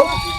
Oh,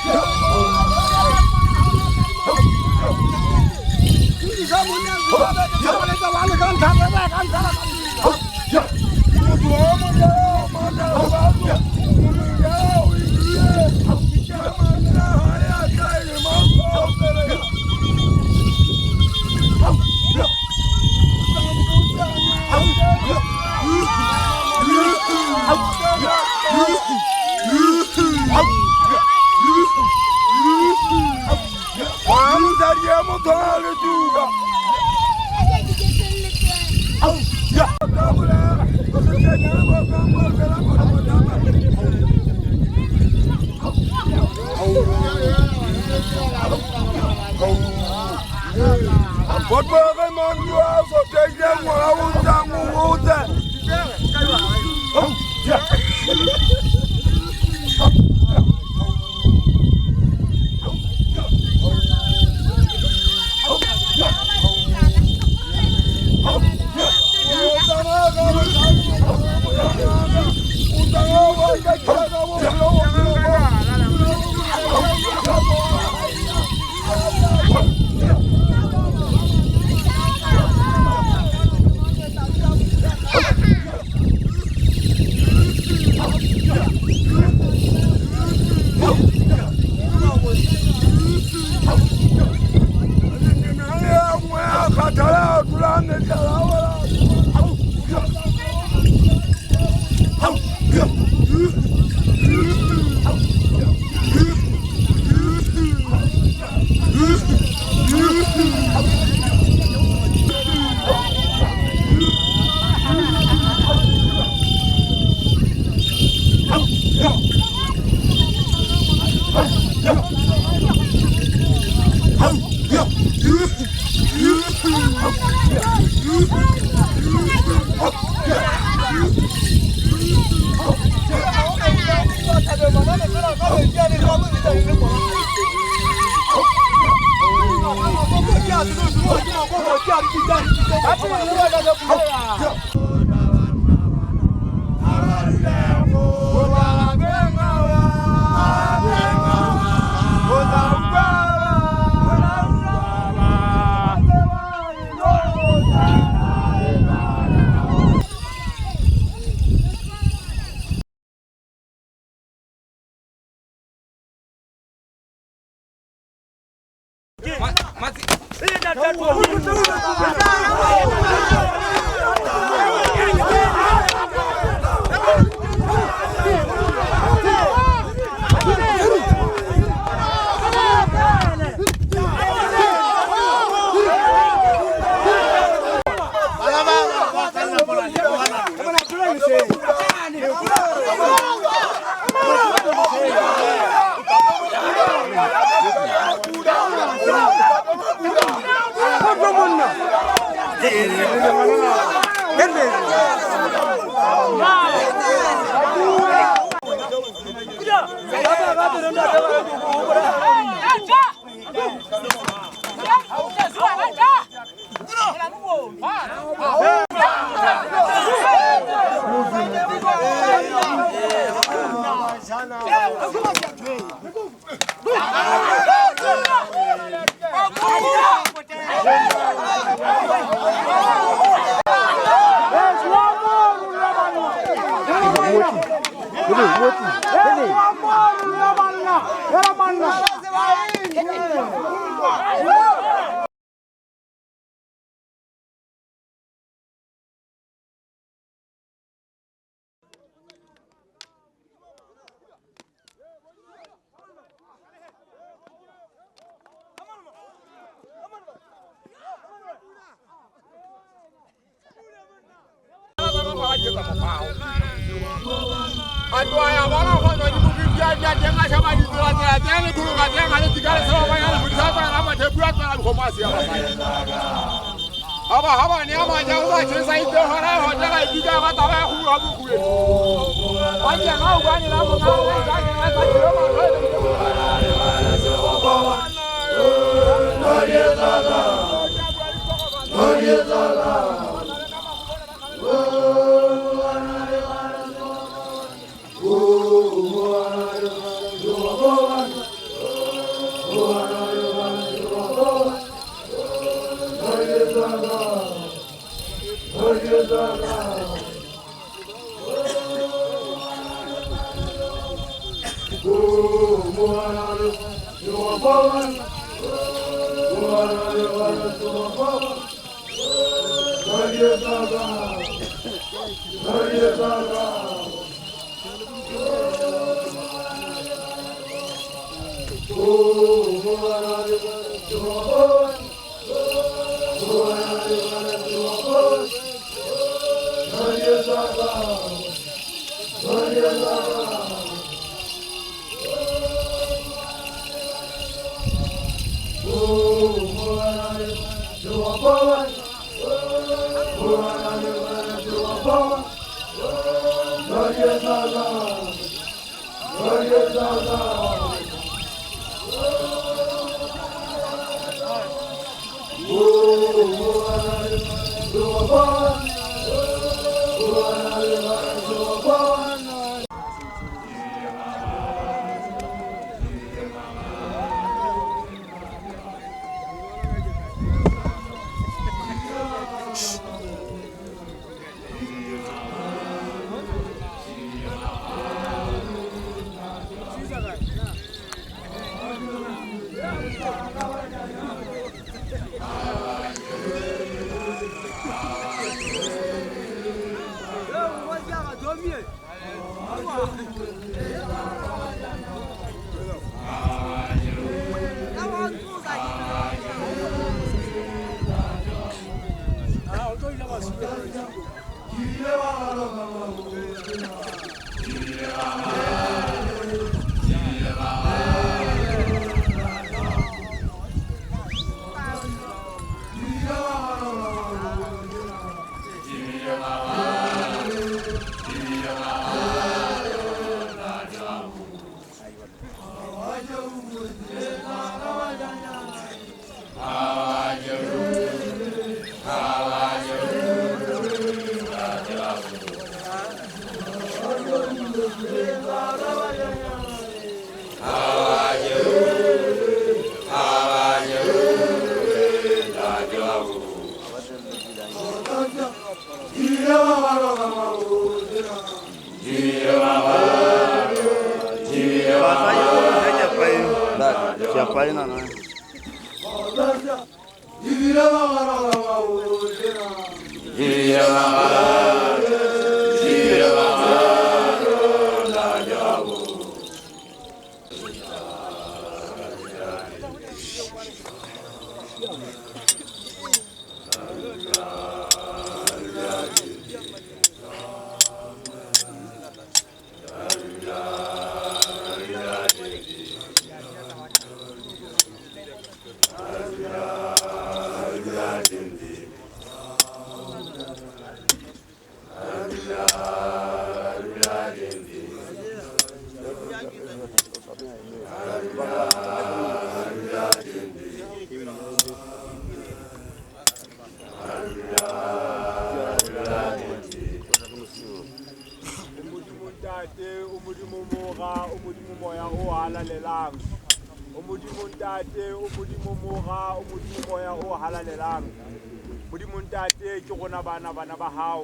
Bana ba hao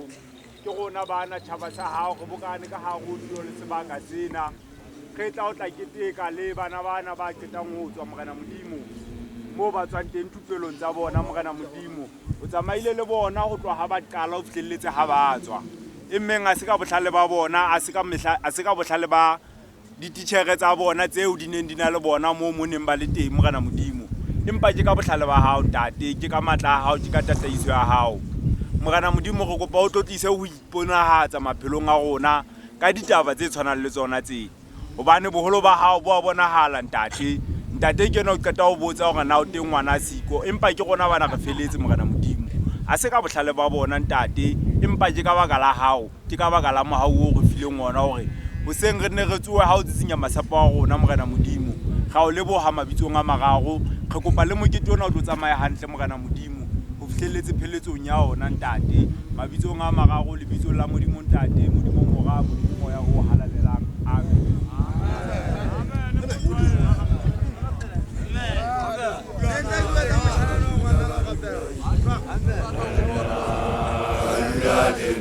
ke rona bana tjhaba sa hao re bokane ka hare ho tulo le sebaka sena re tla o tla keteka le bana bana ba qetang ho tswa Morena Modimo moo ba tswang teng thupelong tsa bona Morena Modimo o tsamaile le bona ho tloha ha ba qala ho fihlelletse ha ba tswa emmeng a se ka bohlale ba bona a se ka mehla a se ka bohlale ba dititjhere tsa bona tseo di neng di na le bona moo mo neng ba le teng Morena Modimo empa ke ka bohlale ba hao ntate ke ka matla a hao ke ka tataiso ya hao Morena Modimo re kopa o tlotlise ho iponahatsa maphelong a rona ka ditaba tse tshwanang le tsona tse hobane boholo ba hao bo a bonahala ntate ntate ke ena o qeta ho botsa hore na o teng ngwana siko empa ke rona bana re feletse Morena Modimo a se ka bohlale ba bona ntate empa ke ka baka la hao ke ka baka la mohau o re fileng ona hore hoseng re ne re tsohe ha o tsitsinya masapo a rona Morena Modimo ra o leboha mabitsong a mararo re kopa le mokete ona o tlo tsamaya hantle Morena Modimo ho fihlelletse pheletsong ya ona ntate mabitsong a mararo lebitsong la Modimo ntate Modimo Mora Modimo Moya o halalelang amen. Amen.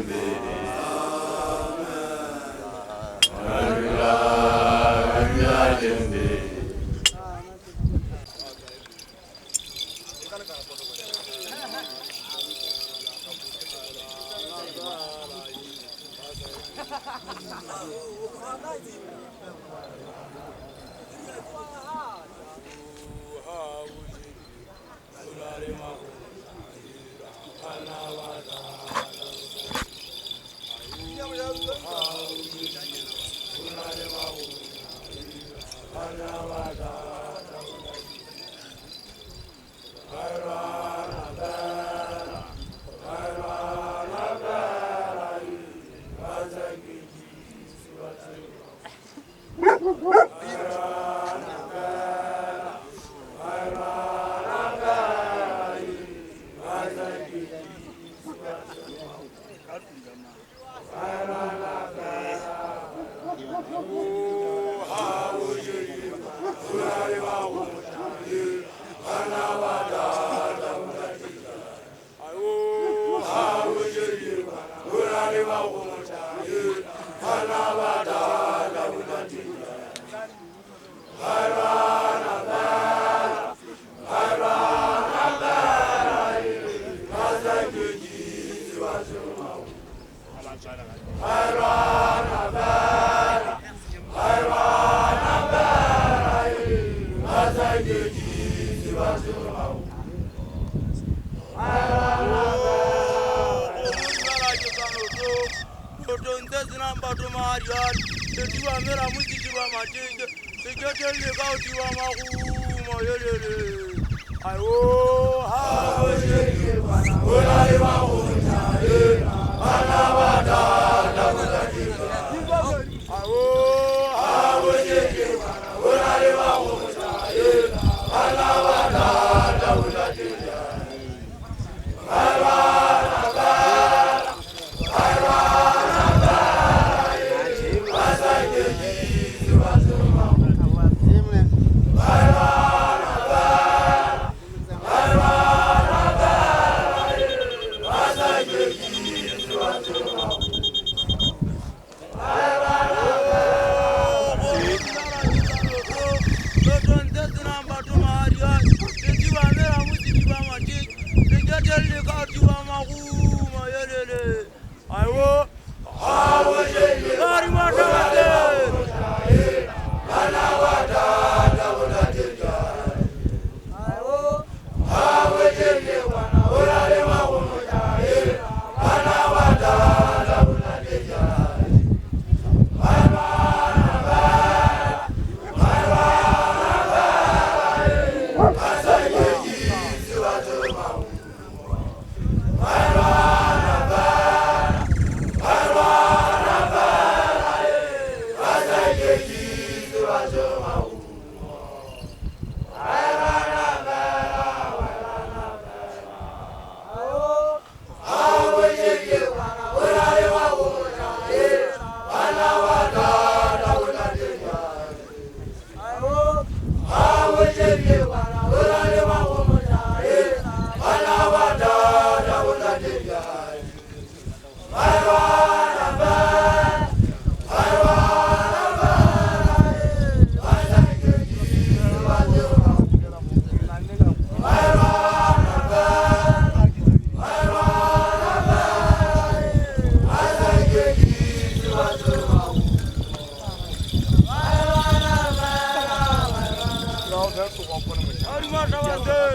Hadi.